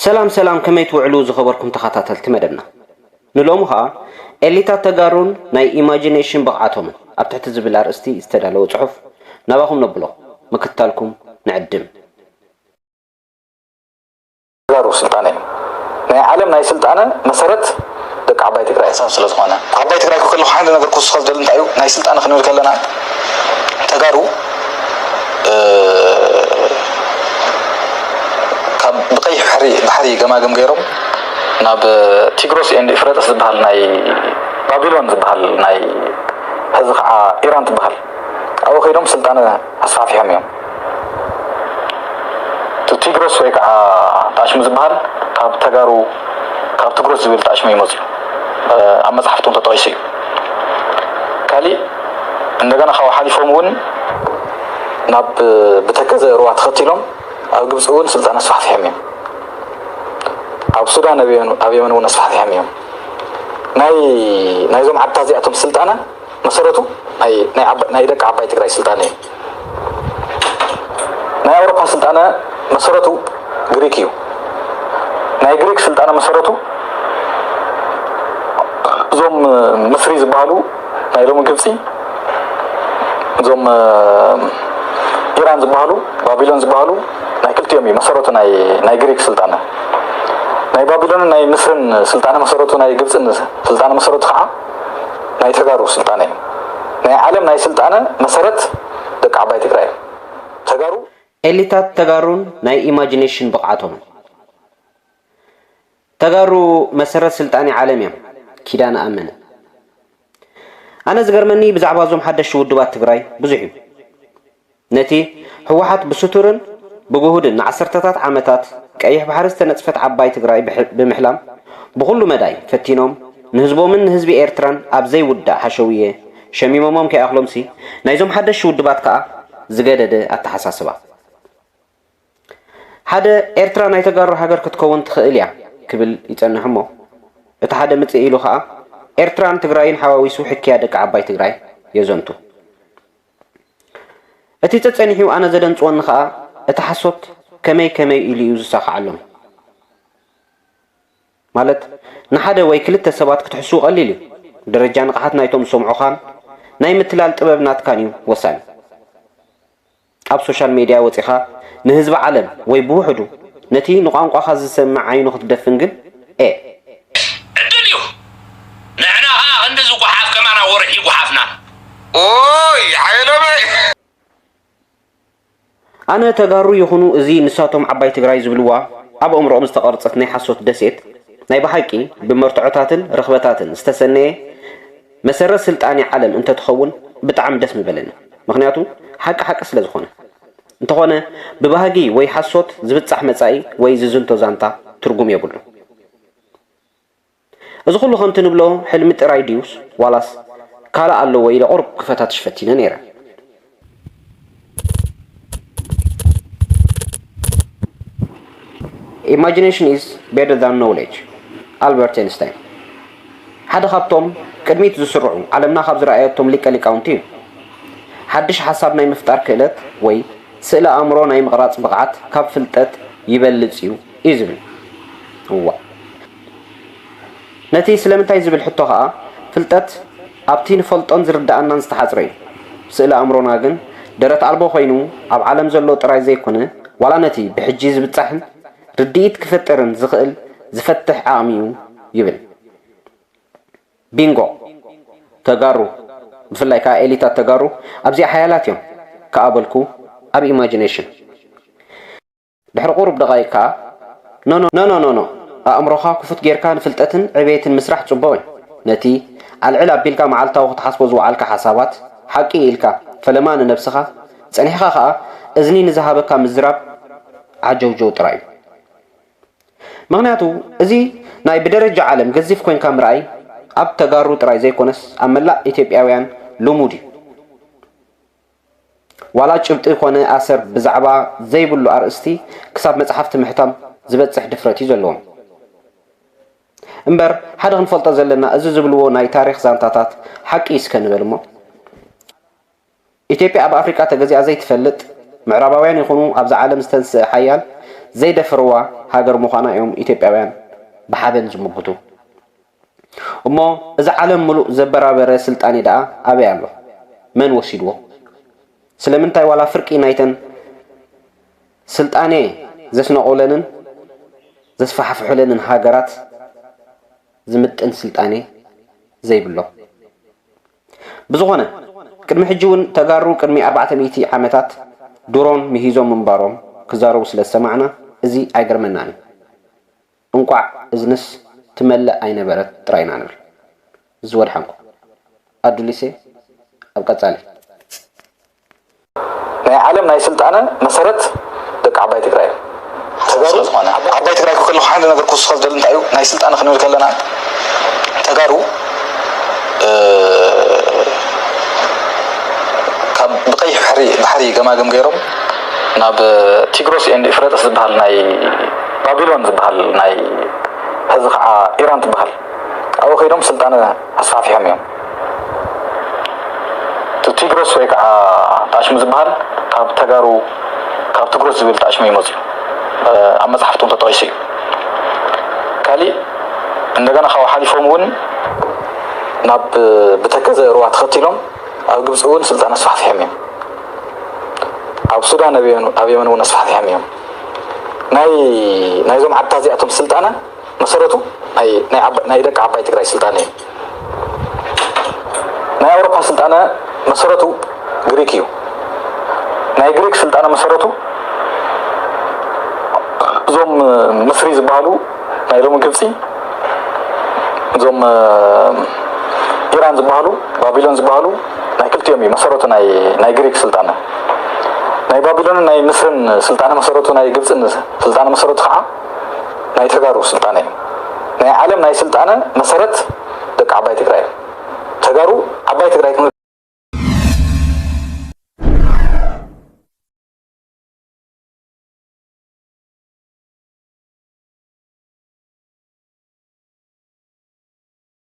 ሰላም ሰላም፣ ከመይ ትውዕሉ ዝኸበርኩም ተኸታተልቲ መደብና? ንሎሚ ኸኣ ኤሊታት ተጋሩን ናይ ኢማጂኔሽን ብቕዓቶምን ኣብ ትሕቲ ዝብል ኣርእስቲ ዝተዳለወ ጽሑፍ ናባኹም ነብሎ፣ ምክትታልኩም ንዕድም። ተጋሩ ስልጣነ እዩ። ናይ ዓለም ናይ ስልጣነ መሰረት ደቂ ዓባይ ትግራይ። ስለ ዝኾነ ዓባይ ትግራይ ክልኹ ሓደ ነገር ክውስኸ ዝደሊ እንታይ እዩ? ናይ ስልጣነ ክንብል ከለና ተጋሩ ካብ ብቀይሕ ባሕሪ ባሕሪ ገማግም ገይሮም ናብ ቲግሮስ ኤንድ ኢፍረጥስ ዝበሃል ናይ ባቢሎን ዝበሃል ናይ ሕዚ ከዓ ኢራን ትበሃል ኣብኡ ከይዶም ስልጣነ ኣስፋሕፊሖም እዮም። እቲ ቲግሮስ ወይ ከዓ ጣሽሙ ዝበሃል ካብ ተጋሩ ካብ ትግሮስ ዝብል ጣሽሙ ይመፅኡ ኣብ መፅሓፍቶም ተጠቂሱ እዩ። ካሊእ እንደገና ካብኡ ሓሊፎም እውን ናብ ብተከዘ ሩባ ተኸቲሎም ኣብ ግብፂ እውን ስልጣነ ኣስፋሕፊሖም እዮም። ኣብ ሱዳን ኣብ የመን እውን ኣስፋሕፊሖም እዮም። ናይ ናይዞም ዓድታት እዚኣቶም ስልጣነ መሰረቱ ናይ ደቂ ዓባይ ትግራይ ስልጣነ እዩ። ናይ ኣውሮፓ ስልጣነ መሰረቱ ግሪክ እዩ። ናይ ግሪክ ስልጣነ መሰረቱ እዞም ምስሪ ዝበሃሉ ናይ ሎሚ ግብፂ እዞም ኢራን ዝበሃሉ ባቢሎን ዝበሃሉ ናይ ክልቲኦም እዩ መሰረቱ ናይ ግሪክ ስልጣነ። ናይ ባቢሎንን ናይ ምስርን ስልጣነ መሰረቱ ናይ ግብፅን ስልጣነ መሰረቱ ከዓ ናይ ተጋሩ ስልጣነ እዩ። ናይ ዓለም ናይ ስልጣነ መሰረት ደቂ ዓባይ ትግራይ እዩ። ተጋሩ ኤሊታት ተጋሩን ናይ ኢማጂኔሽን ብቕዓቶምን። ተጋሩ መሰረት ስልጣኔ ዓለም እዮም። ኪዳነ ኣመነ። ኣነ ዝገርመኒ ብዛዕባ እዞም ሓደሽቲ ውድባት ትግራይ ብዙሕ እዩ። ነቲ ህወሓት ብስቱርን ብግሁድን ንዓሰርተታት ዓመታት ቀይሕ ባሕሪ ዝተነፅፈት ዓባይ ትግራይ ብምሕላም ብኹሉ መዳይ ፈቲኖም ንህዝቦምን ንህዝቢ ኤርትራን ኣብ ዘይውዳእ ሓሸውየ ሸሚሞሞም ከይኣኽሎምሲ ናይዞም ሓደሽቲ ውድባት ከዓ ዝገደደ ኣተሓሳስባ። ሓደ ኤርትራ ናይ ተጋሩ ሃገር ክትከውን ትኽእል እያ ክብል ይጸንሕ እሞ እቲ ሓደ ምጽእ ኢሉ ከኣ ኤርትራን ትግራይን ሓዋዊሱ ሕክያ ደቂ ዓባይ ትግራይ የዘንቱ። እቲ ጸጸኒሑ ኣነ ዘደንጽወኒ ከኣ እቲ ሓሶት ከመይ ከመይ ኢሉ እዩ ዝሳኽዓሎም። ማለት ንሓደ ወይ ክልተ ሰባት ክትሕስው ቀሊል እዩ። ደረጃ ንቕሓት ናይቶም ዝሰምዑኻን ናይ ምትላል ጥበብ ናትካን እዩ ወሳኒ። ኣብ ሶሻል ሜድያ ወጺኻ ንህዝቢ ዓለም ወይ ብውሕዱ ነቲ ንቋንቋኻ ዝሰምዕ ዓይኑ ክትደፍን ግን ኤ። ዕድል እዩ። ንሕና ኸኣ ክንድዚ ጓሓፍ ከማና ወርሒ ጓሓፍና። ኦይ ሓይሎመይ። ኣነ ተጋሩ ይኹኑ እዚ ንሳቶም ዓባይ ትግራይ ዝብልዋ ኣብ ኣእምሮኦም ዝተቐርጸት ናይ ሓሶት ደሴት ናይ ብሓቂ ብመርትዖታትን ርኽበታትን ዝተሰነየ መሰረት ስልጣኔ ዓለም እንተትኸውን ብጣዕሚ ደስ ምበለኒ። ምኽንያቱ ሓቂ ሓቂ ስለ ዝኾነ። እንተኾነ ብባህጊ ወይ ሓሶት ዝብጻሕ መጻኢ ወይ ዝዝንቶ ዛንታ ትርጉም የብሉን። እዚ ኩሉ ከምቲ ንብሎ ሕልሚ ጥራይ ድዩስ ዋላስ ካልእ ኣለዎ ኢለ ቁሩብ ክፈታትሽ ፈቲነ ነይረ። Imagination is better than knowledge፣ ኣልበርት ኤንስታይን። ሓደ ካብቶም ቅድሚት ዝስርዑ ዓለምና ካብ ዝረኣየቶም ሊቀ ሊቃውንቲ እዩ። ሓድሽ ሓሳብ ናይ ምፍጣር ክእለት ወይ ስእለ ኣእምሮ ናይ ምቕራጽ ብቕዓት ካብ ፍልጠት ይበልጽ እዩ እዩ ዝብል። እዋ ነቲ ስለምንታይ ዝብል ሕቶ ኸኣ ፍልጠት ኣብቲ ንፈልጦን ዝርድኣናን ዝተሓጽረ እዩ። ስእለ ኣእምሮና ግን ደረት ኣልቦ ኮይኑ ኣብ ዓለም ዘሎ ጥራይ ዘይኮነ ዋላ ነቲ ብሕጂ ዝብጻሕን ርድኢት ክፈጥርን ዝኽእል ዝፈትሕ ዓቕሚ እዩ ይብል። ቢንጎ ተጋሩ ብፍላይ ከዓ ኤሊታት ተጋሩ ኣብዚኣ ሓያላት እዮም ከዓ በልኩ ኣብ ኢማጂኔሽን ድሕሪ ቁሩብ ደቓይቅ ከዓ ኖኖኖኖኖ ኣእምሮኻ ክፉት ጌርካ ንፍልጠትን ዕቤትን ምስራሕ ፅቡቕ እዩ ነቲ ኣልዕል ኣቢልካ መዓልታዊ ክትሓስቦ ዝወዓልካ ሓሳባት ሓቂ ኢልካ ፈለማ ንነብስኻ ፀኒሕኻ ከዓ እዝኒ ንዝሃበካ ምዝራብ ዓጀውጀው ጥራይ እዩ ምኽንያቱ እዚ ናይ ብደረጃ ዓለም ገዚፍ ኮይንካ ምርኣይ ኣብ ተጋሩ ጥራይ ዘይኮነስ ኣብ መላእ ኢትዮጵያውያን ልሙድ እዩ። ዋላ ጭብጢ ኮነ ኣሰር ብዛዕባ ዘይብሉ ኣርእስቲ ክሳብ መጽሓፍቲ ምሕታም ዝበጽሕ ድፍረት እዩ ዘለዎም። እምበር ሓደ ክንፈልጦ ዘለና እዚ ዝብልዎ ናይ ታሪኽ ዛንታታት ሓቂ እዩ እስከ ንበል እሞ። ኢትዮጵያ ኣብ ኣፍሪቃ ተገዚኣ ዘይትፈልጥ፣ ምዕራባውያን ይኹኑ ኣብዛ ዓለም ዝተንስአ ሓያል ዘይደፍርዋ ሃገር ምዃና እዮም ኢትዮጵያውያን ብሓበን ዝምጉቱ። እሞ እዚ ዓለም ምሉእ ዘበራበረ ስልጣኔ ደኣ ኣበይ ኣሎ? መን ወሲድዎ? ስለምንታይ ዋላ ፍርቂ ናይተን ስልጣኔ ዘስነቑለንን ዘስፋሕፍሑለንን ሃገራት ዝምጥን ስልጣኔ ዘይብሎም? ብዝኾነ፣ ቅድሚ ሕጂ እውን ተጋሩ ቅድሚ ኣርባዕተ ሚእቲ ዓመታት ድሮን ምሂዞም ምንባሮም ክዛረቡ ስለ ዝሰማዕና፣ እዚ ኣይገርመናን እዩ። እንቋዕ እዝንስ ትመልእ ኣይነበረት ጥራይ ኢና ንብል። እዚ ወድሓንኩም። ኣዱሊሴ፣ ኣብ ቀጻሊ። ናይ ዓለም ናይ ስልጣነ መሰረት ደቂ ዓባይ ትግራይ እዮም። ተጋሩ ስለዝኾነ፣ ዓባይ ትግራይ ክከለኹ ሓደ ነገር ክውስኸ ዝደሊ እንታይ እዩ? ናይ ስልጣነ ክንብል ከለና፣ ተጋሩ፣ እ፣ ካብ ብቀይሕ ባሕሪ፣ ባሕሪ ገማግም ገይሮም ናብ ቲግሮስ ኤንድ ኢፍረጥስ ዝበሃል ናይ ባቢሎን ዝበሃል ናይ፣ ሕዚ ከዓ ኢራን ትበሃል፣ ኣብኡ ከይዶም ስልጣነ ኣስፋሕፊሖም እዮም። እቲ ቲግሮስ ወይ ከዓ ጣሽሚ ዝበሃል ካብ ተጋሩ፣ ካብ ትግሮስ ዝብል ጣሽሚ እዩ መፅዩ። እ፣ ኣብ መፅሓፍቶም ተጠቒሱ እዩ። ካሊእ እንደገና ካብኡ ሓሊፎም እውን ናብ ብተከዘ ሩባ ተኸቲሎም ኣብ ግብፂ እውን ስልጣነ ኣስፋሕፊሖም እዮም። ኣብ ሱዳን፣ ኣብ የመን፣ ኣብ የመን እውን ኣስፋሕፊሖም እዮም። ናይ፣ ናይዞም ዓድታት እዚኣቶም ስልጣነ መሰረቱ ናይ፣ ናይ ዓባ-፣ ናይ ደቂ ዓባይ ትግራይ ስልጣነ እዩ። ናይ ኣውሮፓ ስልጣነ መሰረቱ ግሪክ እዩ። ናይ ግሪክ ስልጣነ መሰረቱ እዞም ምስሪ ዝበሃሉ ናይ ሎሚ ግብፂ፣ እዞም ኢራን ዝበሃሉ፣ ባቢሎን ዝበሃሉ ናይ ክልቲኦም እዩ መሰረቱ ናይ፣ ናይ ግሪክ ስልጣነ። ናይ ባቢሎንን ናይ ምስርን ስልጣነ መሰረቱ፣ ናይ ግብፅን ስልጣነ መሰረቱ ከዓ ናይ ተጋሩ ስልጣነ እዩ። ናይ ዓለም ናይ ስልጣነ መሰረት ደቂ ዓባይ ትግራይ እዮም። ተጋሩ ዓባይ ትግራይ